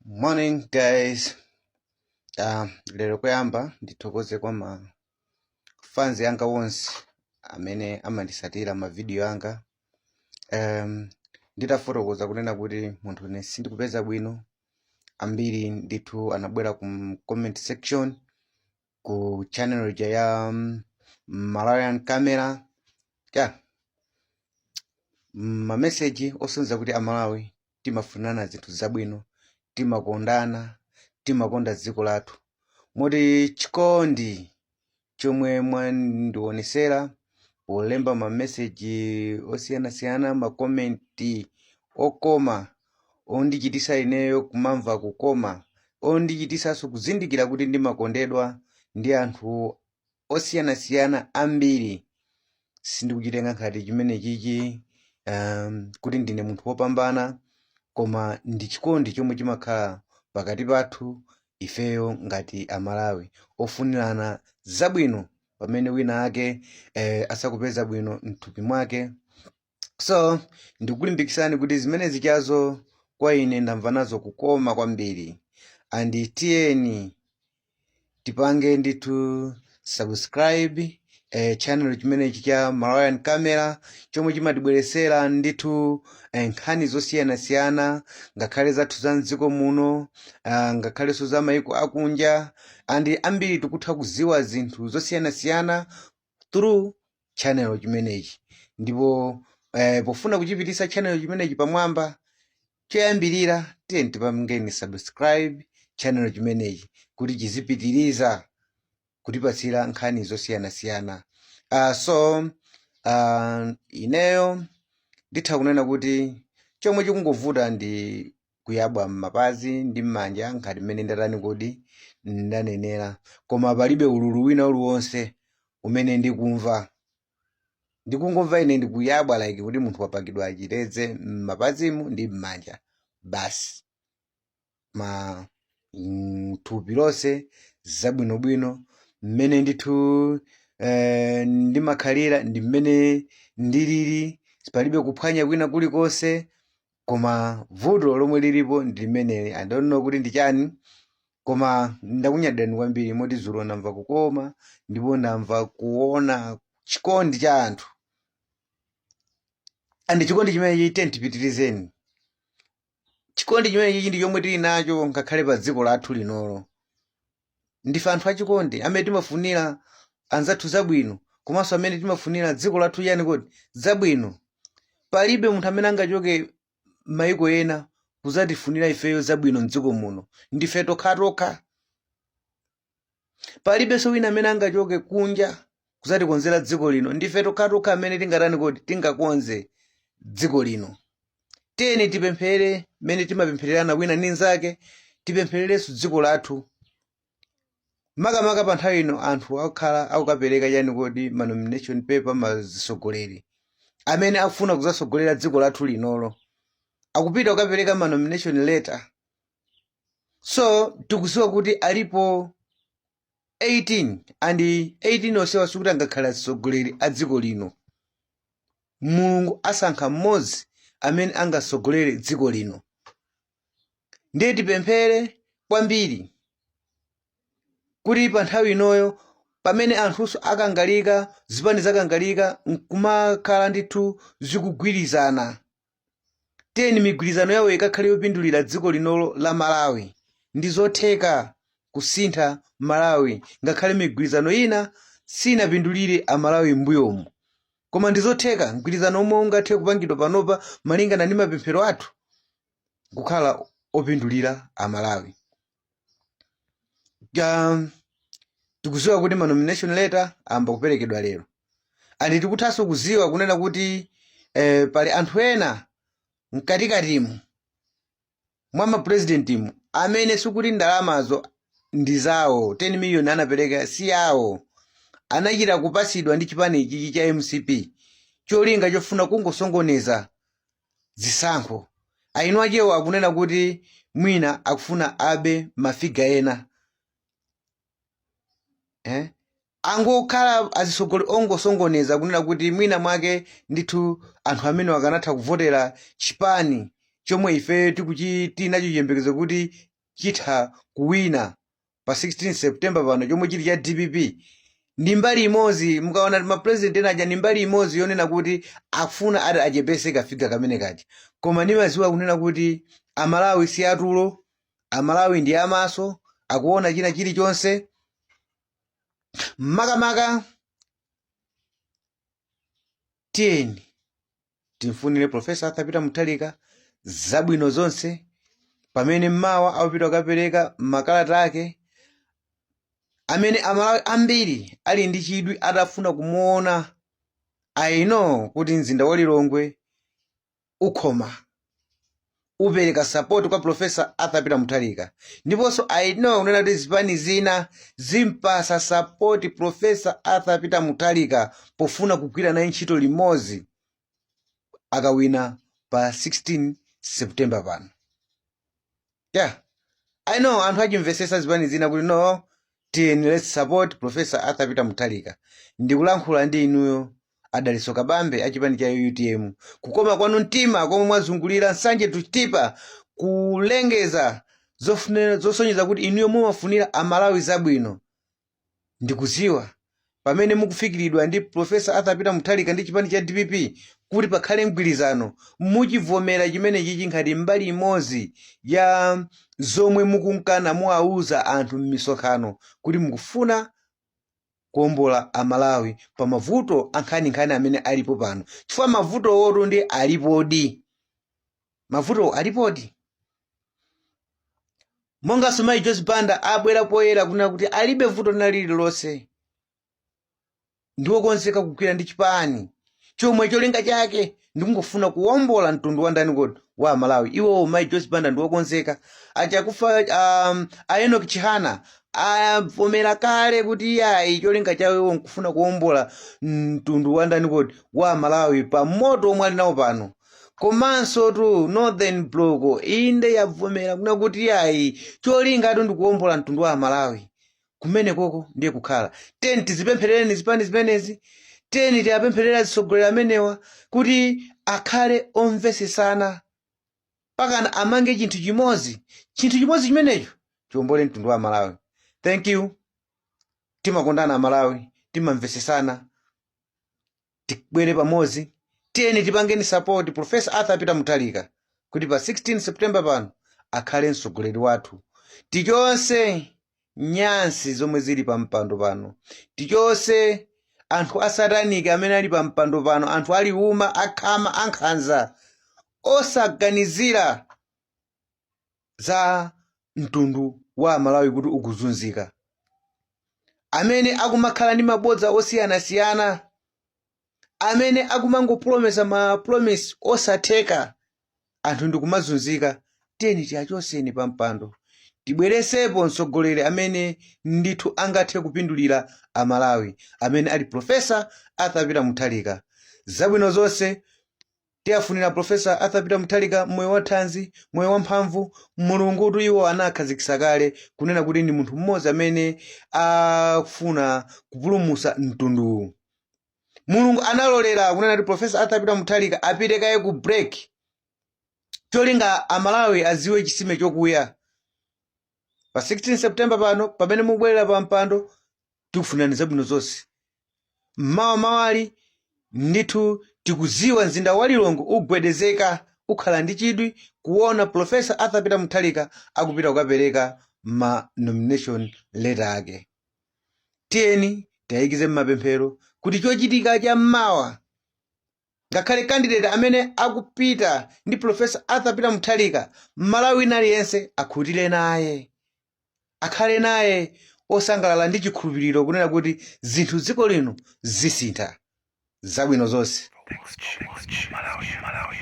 Morning guys. Lero koyamba ndithokoze kwa ma fans anga onse amene amandisatira ma video anga. Nditafotokoza kunena kuti munthu ine sindikupeza bwino, ambiri ndithu anabwera ku comment section ku channel ija ya Malawian Camera, yeah, mameseji osonyeza kuti Amalawi timafunana zinthu zabwino, timakondana, timakonda dziko lathu, moti chikondi chomwe mwandionesera polemba mameseji osiyanasiyana, makomenti okoma ondichitisa ineyo kumamva kukoma, ondichitisanso kuzindikira kuti ndimakondedwa ndi anthu osiyanasiyana ambiri. Sindikuchitenga ngati chimene chichi kuti ndine munthu wopambana, koma ndi chikondi chomwe chimakhala pakati pathu ifeyo ngati Amalawi ofunirana zabwino pamene wina ake asakupeza bwino mthupi mwake. So ndikulimbikitsani kuti zimene zichazo kwa ine ndamva nazo kukoma kwambiri, and tiyeni tipange ndithu subscribe channel chimenechi cha Malawian Camera chomwe chimatibweresera ndithu nkhani zosiyanasiyana, ngakhale zathu za mdziko muno, ngakhalenso za maiko akunja, and ambiri tikutha kuziwa zinthu zosiyanasiyana through channel chimenechi. Ndipo pofuna kuchipitisa channel chimenechi pamwamba, choyambirira tiyeni tipangeni subscribe channel chimenechi kuti chizipitiriza kutipatsira nkhani zosiyanasiyana. So ineyo nditha kunena kuti chomwe chikungovuta ndi kuyabwa m'mapazi ndi m'manja, ngati mmene ndatani kodi ndanenera, koma palibe ululu wina uliwonse umene ndikumva. Ndikungomva ine ndikuyabwa like kuti munthu wapakidwa chitedze m'mapazimu ndi m'manja basi. Ma thupi lonse zabwinobwino, mmene ndithu ndimakhalira ndi mmene ndilili, palibe kuphwanya kwina kulikonse. Koma vuto lomwe lilipo ndi limeneli. I don't know kuti ndi chani, koma ndakunyadirani kwambiri, moti dzulo ndamva kukoma ndipo ndamva kuona chikondi cha anthu, and chikondi chimenechi tiyeni tipitirizeni. Chikondi chimenechi ndi chomwe tili nacho ngakhale pa dziko lathu linolo. Ndife anthu achikondi amene timafunira anzathu zabwino, komanso amene timafunira dziko lathu yani kodi zabwino. Palibe munthu amene angachoke maiko ena kuzatifunira ifeyo zabwino mdziko muno, ndife tokhatokha. Palibenso wina amene angachoke kunja kuzatikonzera dziko lino, ndife tokhatokha amene tingatani kodi tingakonze dziko lino. Tiyeni tipemphere mmene timapemphererana wina ndi nzake, tipemphererenso dziko lathu, makamaka pa nthawi ino anthu akukhala akukapereka chani kodi ma nomination paper. Mazisogoleri amene akufuna kuzasogolera dziko lathu linolo akupita kukapereka ma nomination letter. So tikuziwa kuti alipo 18, and 18 onsewa sikuti angakhala atsogoleri a dziko lino. Mulungu asankha mmodzi amene angasogolere dziko lino. Ndiye tipemphere kwambiri kuti pa nthawi inoyo pamene anthunso akangalika, zipani zakangalika nkumakhala ndithu zikugwirizana, tiyeni migwirizano yawo ikakhale yopindulira dziko linolo la Malawi. Ndi zotheka kusintha Malawi, ngakhale migwirizano ina sinapindulire Amalawi m'mbuyomu, koma ndi zotheka mgwirizano omwe ungathe kupangidwa panopa malingana ndi mapemphero athu kukhala opindulira Amalawi. Tikuziwa kuti ma nomination letter amba kuperekedwa lero, and tikuthanso kuziwa kunena kuti pali anthu ena mkatikatimu mwa mapurezidentimu amene sikuti ndalamazo ndi zawo. 10 million anapereka si yawo, anachita kupasidwa ndi chipani ichichi cha MCP, cholinga chofuna kungosongoneza zisankho. Ainu achewo akunena kuti mwina akufuna abe mafiga ena, eh? Angokhala azisogoli ongosongoneza, kunena kuti mwina mwake ndithu anthu amene akanatha kuvotera chipani chomwe ife tikuchi tili nacho chiyembekezo kuti chitha kuwina pa 16 September pano, chomwe chili cha DPP, ndi mbali imodzi. Mukaona mapresident ena aja, ndi mbali imodzi yonena kuti akufuna ati achepese kafigure kamene kaja. Koma ndimaziwa kunena kuti Amalawi si atulo, Amalawi ndi amaso, akuona china chilichonse. Makamaka tiyeni timfunire Professor Arthur Peter Mutharika zabwino zonse pamene mmawa akupita kukapereka makalata ake, amene Amalawi ambiri ali ndi chidwi atafuna kumuona. I know kuti mzinda wa Lilongwe ukhoma upereka support kwa Professor Arthur Peter Mutharika, ndiponso I know kunena kuti zipani zina zimpasa support Professor Arthur Peter Mutharika pofuna kugwira naye ntchito limodzi akawina pa 16 September pano. Yeah, I know anthu achimvesesa zipani zina kuti no, tiyeni, let's support Professor Arthur Peter Mutharika. Ndikulankhula ndi inuyo Adaliso Kabambe achipani cha UTM, kukoma kwanu mtima komwe mwazungulira Nsanje to Chitipa kulengeza zosonyeza kuti inuyo mumafunira Amalawi zabwino. Ndikuziwa pamene mukufikiridwa ndi Professor Arthur Peter Mutharika ndi chipani cha DPP kuti pakhale mgwirizano, muchivomera chimene chichi ngati mbali imodzi ya zomwe mukunkana muwauza anthu m'misonkhano kuti mukufuna kuwombola Amalawi pa mavuto ankhaninkhani amene alipo pano, chifukwa mavuto wotu ndi alipodi, mavuto alipodi. Monganso mayi Joyce Banda abwera poyera kunena kuti alibe vuto lina lililonse, ndiwokonzeka kugwira ndi chipani chomwe cholinga chake ndikungofuna kuwombola mtundu wa ndani kodi? Wa Malawi. Iwowo mayi Joyce Banda ndiwokonzeka. Achakufa a Enoch Chihana avomera kale kuti iyayi, cholinga chawo iwo nkufuna kuwombola mtundu wa ndani kodi? Wa Malawi pa moto omwe ali nawo pano. Komanso tu Northern Block inde yavomera kuna kuti iyayi, cholinga tu ndikuwombola mtundu wa Malawi. Kumene koko ndiye kukhala. Teni tizipempherereni zipani zimenezi, teni tiyapempherera atsogoleri amenewa kuti akhale omvesesana pakana amange chinthu chimodzi, chinthu chimodzi chimenecho chiwombole mtundu wa Malawi. Thank you. Timakondana Amalawi, timamvesesana, tibwere pamodzi. Tiyeni tipangeni support Professor Arthur Peter Mutharika kuti pa 16 September pano akhale mtsogoleri wathu. Tichonse nyansi zomwe zili pa mpando pano, tichonse anthu asataniki amene ali pa mpando pano, anthu aliuma, akhama, ankhanza, osaganizira za mtundu wa Malawi kuti ukuzunzika, amene akumakhala ndi mabodza osiyanasiyana, amene akumangopulomesa ma promise osatheka, anthu ndikumazunzika. Tiyeni tiyachoseni pa mpando, tibweresepo mtsogoleri amene ndithu angathe kupindulira Amalawi, amene ali Professor Arthur Peter Mutharika. Zabwino zonse tiyafunira Professor Arthur Peter Mutharika, moyo wathanzi, moyo wamphamvu. Mulungutu iwo anakhazikitsa kale kunena kuti ndi munthu mmodzi amene akufuna kupulumutsa mtunduwu. Mulungu analolera kunena kuti Professor Arthur Peter Mutharika apite kaye ku break, cholinga Amalawi aziwe chisime chokuya. Pa 16 September pano, pamene mukubwerera pa mpando, tikufunirani zabwino zonse. Mmawa mawali ndithu tikuziwa mzinda wa Lilongwe ugwedezeka, ukhala ndi chidwi kuona Professor Arthur Peter Mutharika akupita kukapereka ma nomination letter ake. Tiyeni tiyayikize mmapemphero kuti chochitika cha mmawa, ngakhale candidate amene akupita ndi Professor Arthur Peter Mutharika, Mmalawi wina aliyense akhutire naye, akhale naye osangalala ndi chikhulupiriro kunena kuti zinthu dziko lino zisintha. Zabwino zonse. Malawi, Malawi.